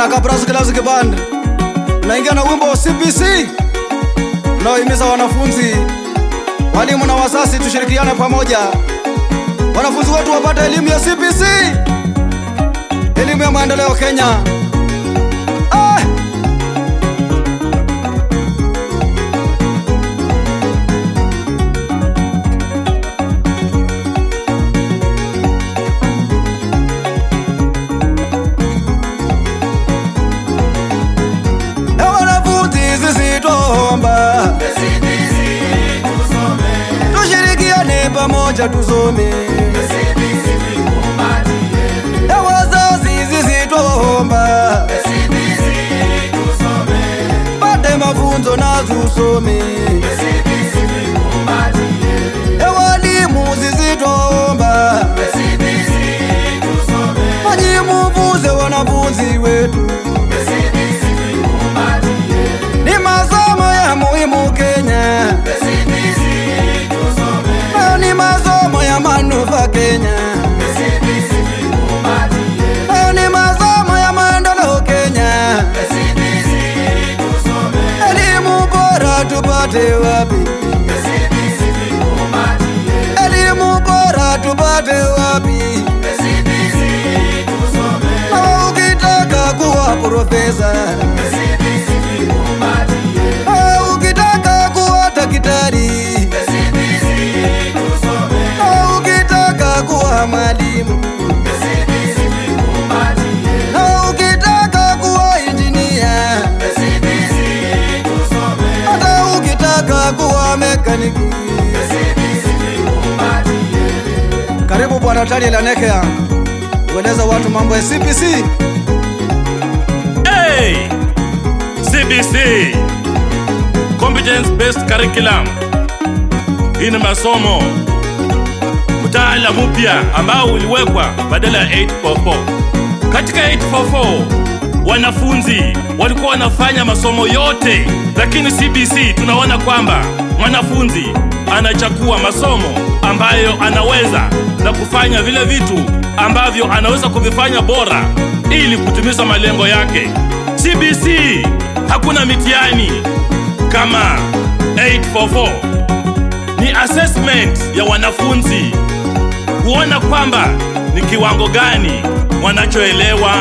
Na Kabras Classic Band naingia na wimbo wa CBC unaohimiza wanafunzi, walimu na wazazi tushirikiane pamoja, wanafunzi wetu wapate elimu ya CBC, elimu ya maendeleo Kenya. Ah! Wanafunzi sisi twaomba tushirikiane pamoja tusome. Wazazi sisi twaomba pate mafunzo na tusome. Walimu sisi twaomba nanyi mufunze wanafunzi wetu. Ni masomo ya muhimu Kenya, ni masomo ya manufaa Kenya, ni masomo ya maendeleo Kenya. Elimu bora tupate wapi? Elimu bora tupate wapi? Ukitaka kuwa profesa, ukitaka kuwa daktari, ukitaka kuwa mwalimu, ukitaka kuwa injinia, hata ukitaka kuwa mekaniki. Karibu Bwana Daniel Anekea, ueleza watu mambo ya CBC. Hey! CBC, Competence Based Curriculum. Hii ni masomo mtaala mpya ambao uliwekwa badala ya 844. Katika 844 wanafunzi walikuwa wanafanya masomo yote, lakini CBC tunaona kwamba mwanafunzi anachagua masomo ambayo anaweza na kufanya vile vitu ambavyo anaweza kuvifanya bora ili kutimiza malengo yake. CBC hakuna mitihani kama 844. Ni assessment ya wanafunzi kuona kwamba ni kiwango gani wanachoelewa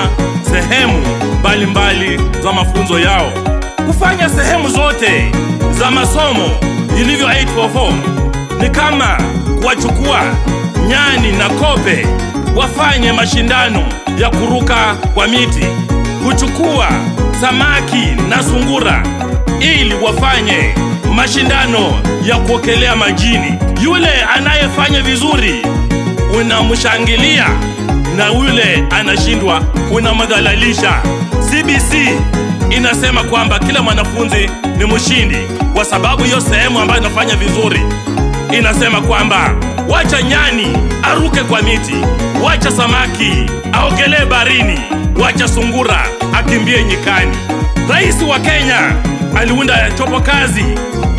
sehemu mbalimbali za mafunzo yao. Kufanya sehemu zote za masomo ilivyo 844 ni kama kuwachukua nyani na kobe wafanye mashindano ya kuruka kwa miti, kuchukua samaki na sungura ili wafanye mashindano ya kuogelea majini. Yule anayefanya vizuri unamshangilia na yule anashindwa unamdhalalisha. CBC inasema kwamba kila mwanafunzi ni mshindi, kwa sababu hiyo sehemu ambayo inafanya vizuri inasema kwamba wacha nyani aruke kwa miti, wacha samaki aogelee baharini, wacha sungura akimbie nyikani. Rais wa Kenya aliunda jopo kazi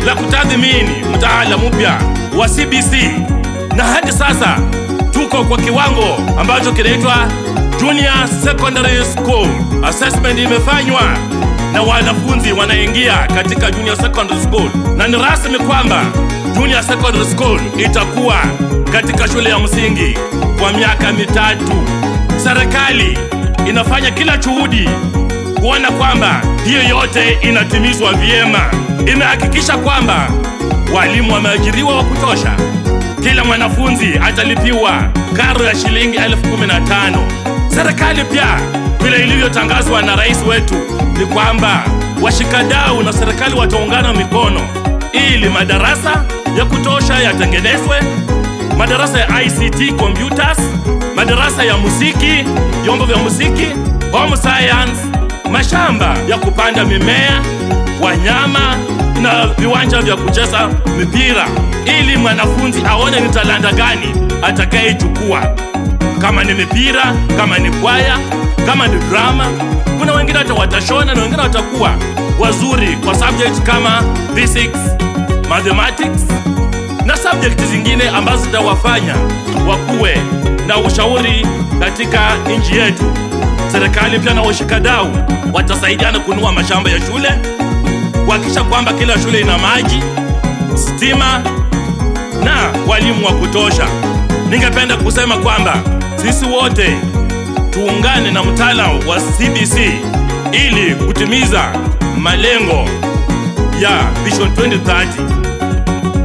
la kutathmini mtaala mpya wa CBC, na hadi sasa tuko kwa kiwango ambacho kinaitwa Junior Secondary School. Assessment imefanywa na wanafunzi wanaingia katika Junior Secondary School, na ni rasmi kwamba Junior Secondary School itakuwa katika shule ya msingi kwa miaka 3. Serikali inafanya kila juhudi kuona kwamba hiyo yote inatimizwa vyema. Imehakikisha kwamba walimu wameajiriwa wa kutosha. Kila mwanafunzi atalipiwa karo ya shilingi 15,000. Serikali pia, vile ilivyotangazwa na rais wetu, ni kwamba washikadau na serikali wataungana mikono ili madarasa ya kutosha yatengenezwe, madarasa ya ICT computers, madarasa ya muziki, vyombo vya muziki, home science, mashamba ya kupanda mimea, wanyama na viwanja vya kucheza mipira, ili mwanafunzi aone ni talanta gani atakayechukua, kama ni mipira, kama ni kwaya, kama ni drama. Kuna wengine hata watashona na wengine watakuwa wazuri kwa subject kama physics, mathematics na subject zingine ambazo zitawafanya wakuwe na ushauri katika nchi yetu. Serikali pia na washikadau watasaidiana kununua mashamba ya shule, kuhakikisha kwamba kila shule ina maji, stima na walimu wa kutosha. Ningependa kusema kwamba sisi wote tuungane na mtaalamu wa CBC ili kutimiza malengo ya Vision 2030.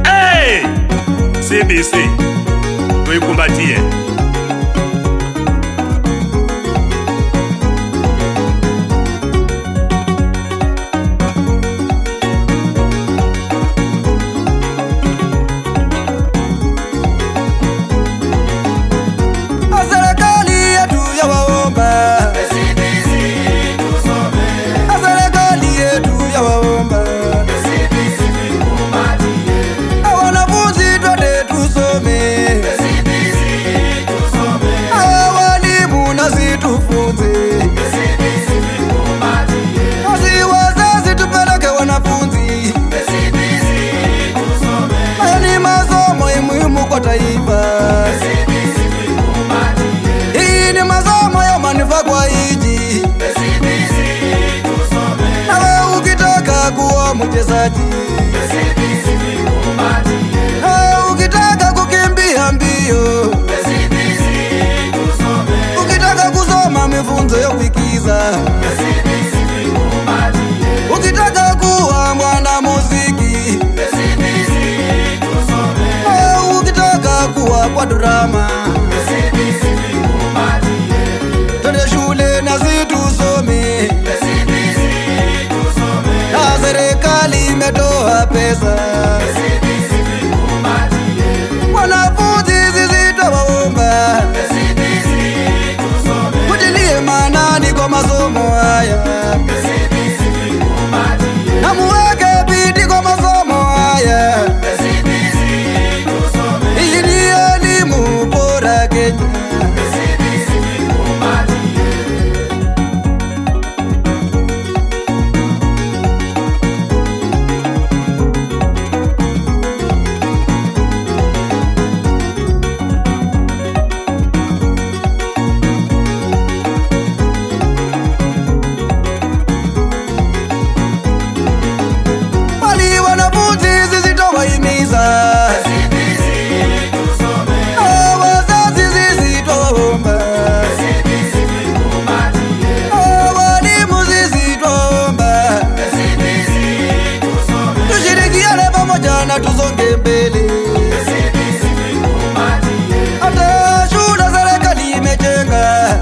Hey! CBC tuikumbatie. Serikali yetu ya waomba, serikali yetu ya waomba, wanafunzi twende tusome, walimu nasi tufunze, nasi wazazi tupeleke wanafunzi. Haya ni masomo muhimu kwa taifa. Hii ni masomo ya manufaa kwa nchi. Nawe ukitaka kuwa mchezaji, nawe ukitaka kukimbia mbio, ukitaka kusoma mifunzo ya kuigiza, ukitaka kuwa mwana muziki, nawe ukitaka kuwa kwa drama, twende shule nasi tusome, na serikali imetoa pesa. Wanafunzi sisi twawaomba, mutilie maanani kwa masomo haya, na muweke bidii kwa masomo haya. Hii ni elimu bora Kenya. Bali wanafunzi sisi twawahimiza, wazazi sisi twawaomba, walimu sisi twaomba, tushirikiane pamoja na tusonge mbele. Hata shule serikali imejenga,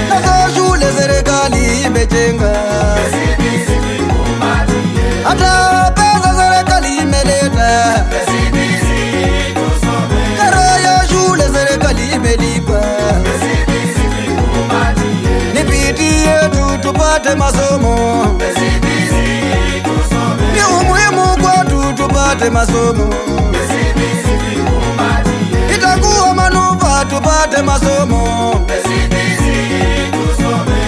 nazo shule serikali imejenga, hata pesa serikali imeleta, karo ya shule serikali imelipa. Ni bidii yetu tupate masomo, ni umuhimu kwetu tupate masomo, itakuwa manufaa tupate masomo.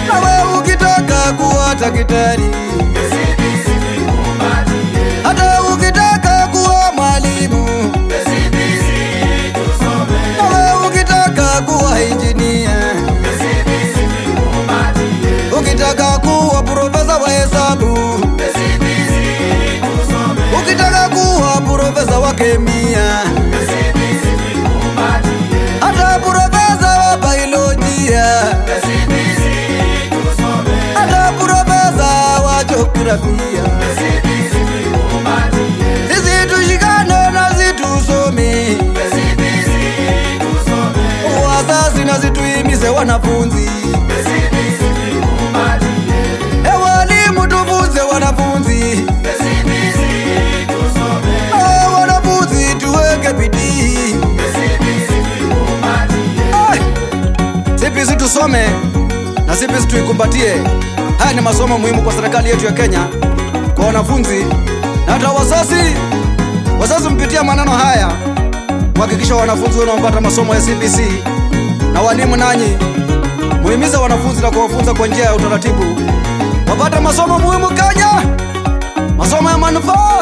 Nawe ukitaka kuwa daktari, hata ukitaka kuwa mwalimu, nawe ukitaka kuwa injinia, ukitaka kuwa profesa wa hesabu, ukitaka kuwa profesa wa kemia, hata profesa wa biolojia, hata profesa wa jiografia. Sisi tushikane na tusome, wazazi na situhimize wanafunzi, walimu tufunze wanafunzi, wanafunzi tuweke bidii. CBC tusome na CBC tuikumbatie. Haya ni masomo muhimu kwa serikali yetu ya Kenya, kwa wanafunzi na hata wazazi. Wazazi mpitia maneno haya kuhakikisha wanafunzi wanaopata masomo ya CBC, na walimu nanyi muhimize wanafunzi na kuwafunza kwa njia ya utaratibu wapate masomo muhimu Kenya, masomo ya manufaa.